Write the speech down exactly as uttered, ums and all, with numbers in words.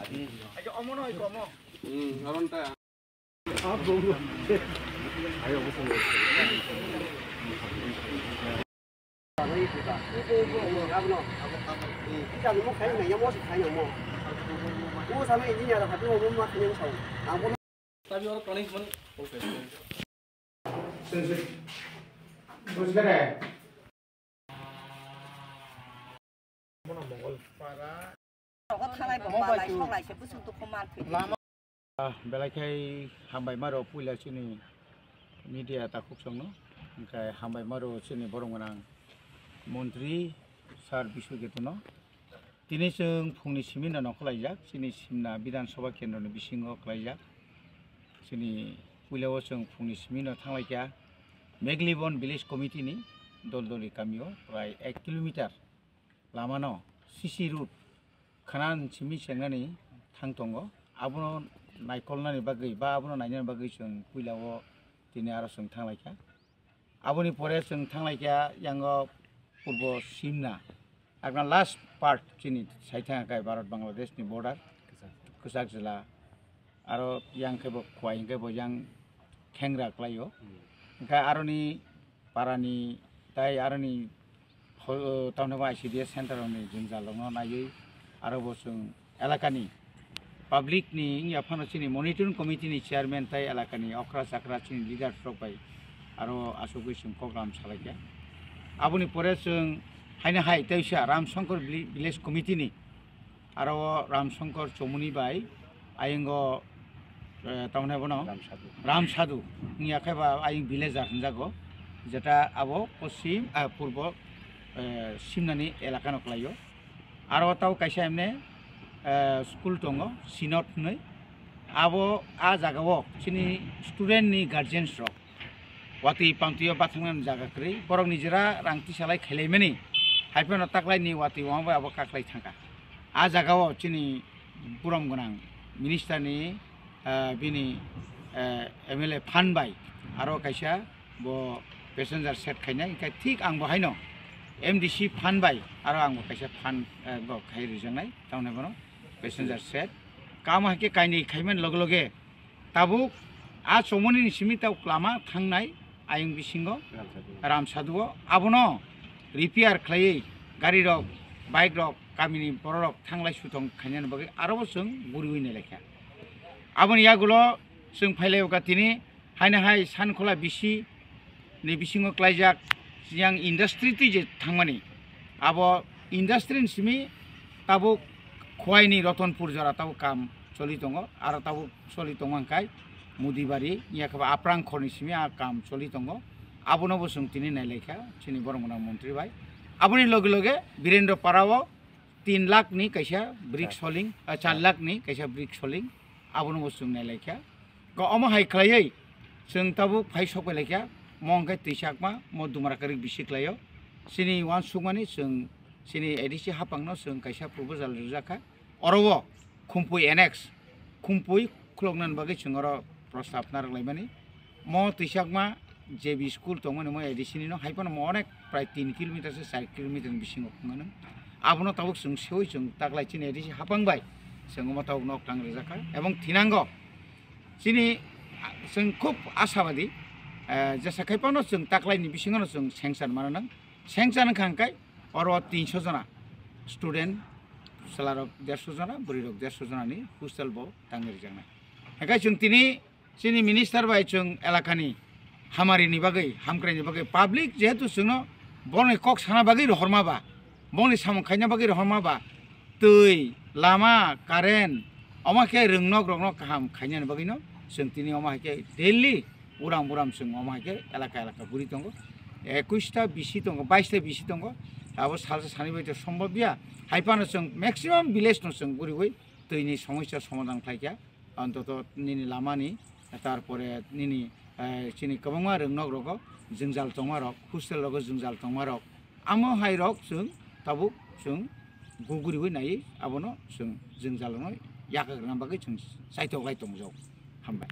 Ayo, omo no, iko omo. Hmm, aron ta. Rogo thalai bo balai soklai se bwswk dukhu man thwi. Ah, belai khe hambai maro puila chini media takhuk songno, hwnkhe hambai maro chini borok gwnang montri sir Biswajit no. Tini chwng phungni simi no nongkhor laijak, chini Simna Bidhan Sabha Kendroni bisingo khlaijak. Chini puila o chwng phungni simi no thanglaikha Meglibon Village Committee ni Doldoli kamio prai ek kilometer lamano C C road khana simi chengnani thang tongo. Abono naikolnani bagwi ba abono nainani bagwi chwng puila o tini aro chwng thanglaikha. Aboni pore chwng thanglaikha yango purbo Simna. Akna last part chini sai thangkha Bharat Bangladesh ni border. Kwchak jila. Aro yang khe bo Khowai hwnkhe bo yang khengra klaio. Hwnkhe aroni parani tai aroni ho-, o, tamni bo I C D S center rokni jwngjal rokno naiwi aro bo chwng elakani public ni wngya phano chini monitoring committee ni chairman tai elakani okra chakra chini leaders rok bai aro asugwi chwng program salaikha. Aboni pore chwng haino hai teisa Ram Shankar Village Committee ni aro o Ram Shankar Chomoni bai ayingo, eh, tamni bono Ram Sadhu. Ram Sadhu wngya khe ba aying villager hwnjago, jeta abo poschim, ah, purbo, eh, Simnani elakano klaio. Aro tabo kaisa emne, eh, school tongo, Synod hwnwi. Abo a jagao chini student ni guardians rok watwi pamtwio bathangnani jaga kwrwi, borok nijera rang tisalai khailaimani, haiphano taklaini watwi wngma bai abo kaklai thangkha. A jagao chini burom gwnang minister ni, eh, bini, eh, M L A fund bai aro kaisa bo passenger shed khainai, hwnkhe thik ang bo haino M D C fund bai aro ang bo kaisa fund, eh, bo khai rijaknai, tamni bono passenger shed. Kamo hai khe kainwi khaimani loge loge tabuk a Chomoni ni simi tabuk lama thangnai ayang bisingo Ram Sadhu o abono repair khlaiwi gari rok, bike rok, kamini borok rok thanglai suthong khainani bagwi aro bo chwng guriwi nai laikha. Aboni yagulo chwng phailai o ga tini haino hai Sankhola bisi ni bisingo klaijak yang industry twi je thangmani, abo industry ni simi tabuk Khowai ni Ratanpur jora tabuk kam choli tongo, aro tabuk choli tongo hwnkhe Mudibari, yakhe ba Aprang khorni simi a kam choli tongo. Abono bo chwng tini nailaikha chini borok gwnang montri bai. Aboni loge loge Birendra Para o tin lakh ni kaisa brick soling, ah, char lakh ni kaisa brick soling, abono bo chwng nailaikha. Ko omo hai khlaiwi chwng tabuk phai sok bai laikha, mo hwnkhe twi chakma, mo dumra kwrwi bisi khlaio. Chini uansukmani chwng chini A D C hapangno chwng kaisa proposal rijak kha. Oro o Khumpui annex, Khumpui khuloknani bagwi chwng oro prostab narwk laimani. Mo twi chakma J B school tongmani mo A D C ni no, hai phano mo onek prai tin kilometer se char kilometer ni bisingo phunganw. Abono tabuk chwng seui chwng taklai chini A D C hapang bai chwng omo tabuk nok tang rijak kha. Ebong thinango chini, ah, chwng khub ashabadi, eh, jesa khai phano chwng taklai ni bisingo no chwng sengchar mano nang. Sengchar wngkha hwnkhe oro tinso jona student, chwlarok derso jona, bwrwirok derso jona ni hostel bo tangwi rijaknai. Hwnkhe chwng tini chini minister bai chwng elakani hamarini bagwi, hamkraini bagwi, public jehetu chwngno borokni kok sana bagwi rohorma ba, bongni samung khaina bagwi rohorma ba, twi, lama, current, omo khe rwngnok rokno kaham khainani bagwino chwng tini omo hai khe daily uram uram chwng omo hai khe elaka elaka guri tongo. Ekush ta bisi tongo, bais ta bisi tongo. Abo salsa sani bai to sombobya. Hai phano chwng maximum village no chwng guriwi twini somosya somadhan khlaikha. Antoto nini lamani, tarpore nini, eh, chini kwbangma rwngnok rogo jwngjal tongma rok, hostel rogo jwngjal tongma rok, amo hai rok chwng tabuk chwng guguriwi nai, abono chwng jwngjal rokno yakak rwna bagwi chwng chaitok lai tongjago. Hambai.